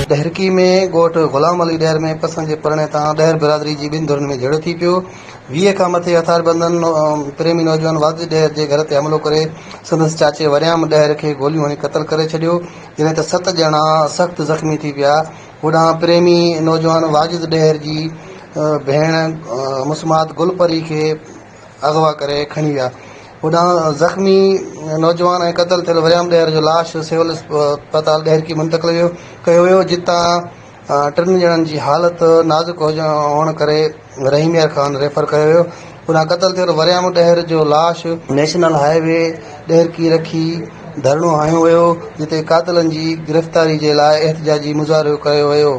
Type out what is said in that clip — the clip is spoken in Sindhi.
ڏهرڪي ۾ ڳوٺ غلام علي ڏهر ۾ پسند جي پرڻي تان ڏهر برادري جي ٻن ڌرين ۾ جهيڙو ٿي پيو. 20 کان مٿي هٿياربندن پريمي نوجوان واجد ڏهر جي گهر تي حملو ڪري سندس چاچي وريام ڏهر کي گوليون هڻي قتل ڪري ڇڏيو، جڏهن ته ست ڄڻا سخت زخمي ٿي پيا. هوڏانهن پريمي نوجوان واجد ڏهر جي ڀيڻ مسمات گل پري کي اغوا ڪري کڻي ويا. هوڏانهن زخمي نوجوان ۽ قتل ٿيل وريام ڏهر جو لاش سول اسپتال ڏهرڪي منتقل ڪيو ويو، جتان ٽن ڄڻن جي حالت نازڪ هئڻ ڪري رحيم يار خان ريفر ڪيو ويو. هوڏانهن قتل ٿيل وريام ڏهر جو لاش نيشنل هاء وي ڏهرڪي رکي ڌرڻو هنيو ويو، جتي قاتلن جي گرفتاري جي لاء احتجاجي مظاهرو ڪيو ويو.